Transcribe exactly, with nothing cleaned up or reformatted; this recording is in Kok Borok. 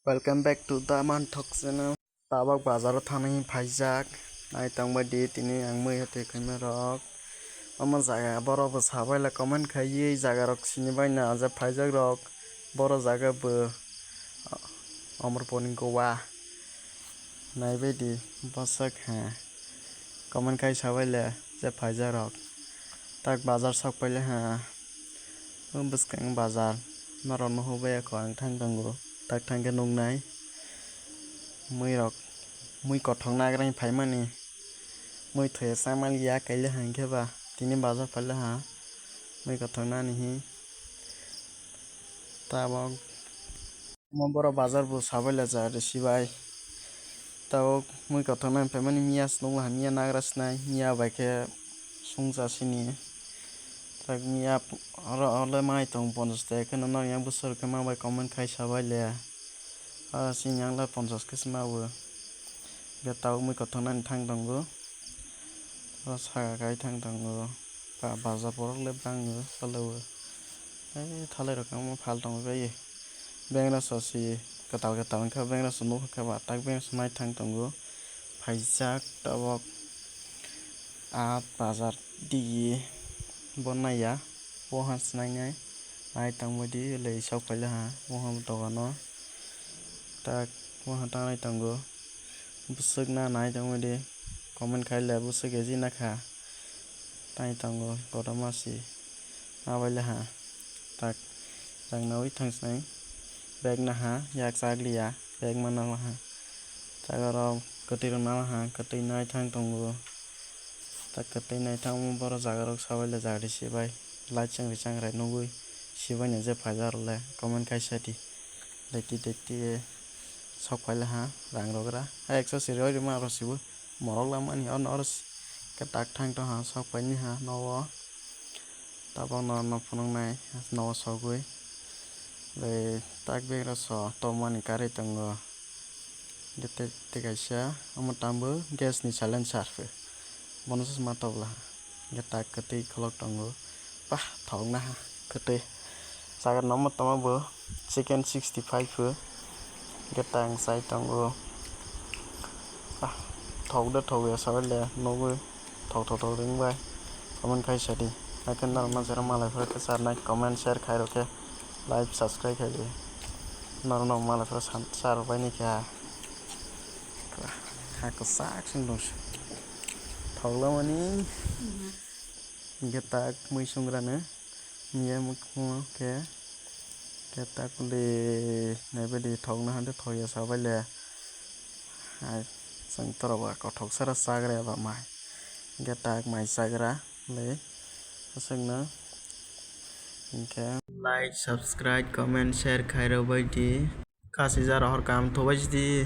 Welcome back to the Manthok channel. Tabok bazaro thani phaijak. Nai tongbai di tini ang mui hati khaima rok. Omo jaga borok bo sabai le comment khaiwi jaga rok sini bai na aja phaijak rok. Boro jaga bo Omorponi Goa. Nai bai di bwswk ha. Comment khai sabai le je phaijak rok. Tak bazar sok pai le ha. O bwskang bazar, norok no hubui ya kho ang thang tongo, tak thang khe nuknai. Mui rok, mui kothok nagra ni phaimani, mui thoya chamaliya kaile hwnkhe ba, tini bazar paile ha, mui kothok nani hi. Tabok. Omo borok bazar bo sabai le ja risi bai. Tabok mui kothok nang phaimani miya se nukla ha, miya nagra sinai, miya bai khe sungcha sini. Tak miya oro ole mai tong ponchash taka kheno, nang yang bwswk khe ma bai comment khai sabai le. Oro sini yang le ponchash khe se ma bo. Hwnkhe tabok mui kothok nani thang tongo. Oro saka kai thang tongo. Ba-, baja borok le bangwi phalwi. Ei thalai rok wngma phal tongo bai. Bengra so si kwtal kwtal wngkha, bengra so nukha khe ba tak bengra so naithang tongo. Phaijak tabok a bajar digi bo naiya. Bo ha swnainai. Naithang baidi le sok phaila ha. Bo ha dogano. Tak bo ha tangnai tongo. Bwswk na nai tongwi di, comment khai le bwswk eji nakha. Tai tongo kotorma si, ma bai le ha. Tak, rang naui thang sinai, bag naha, yak chak liya, bag ma nala ha. Tak oro kwtwi rok nala ha, kwtwi nai thang tongo. Tak kwtwi nai thang borok jaga rok sabai le jagadi sibai, light chwng ri chwng rai nugui sibai no je phaijak rok le comment khai sa di. Daiti daiti sok phaile ha rang rogra. Ha ekso siri oi rima oro sibo morok lamani ono oro si-, ke tak thang tong ha sok phaini ha nogo. Tabok no no phunuknai nogo sogwi. Bai tak begra so tongmani karwi tongo. Tei tei kaisa omo tambo gas ni silencer. Bono se ma tobla. Hwnkhe tak kwtwi kholok tongo. Pah, thokna ha, kwtwi. Jaga nangma tongma bo chicken sixty five o. Hwnkhe tak chai tongo. Pah, thok de thok ya sabai le nugui. Thok thok thok ring bai. Comment khai sadi. Haikhe norok no jera malai phuru khe charnai comment share khai rokhe. Like subscribe khai di. Norok no malai phuru san-, charok bai ni khe ha. Ha kwchak se nung se. Thok lamani. Hwnkhe tak mui sungrano. Miya mukhumo khe. Khe tak le naibaidi thokna hande thokya sabai le. Hai, chwng torok ba kothok sara chagra ba mai. Hwnkhe tak mai chagra le. Aswkno. Hwnkhe. Like, subscribe, comment, share khairok bai di. Khasi jara hor kam thobai di.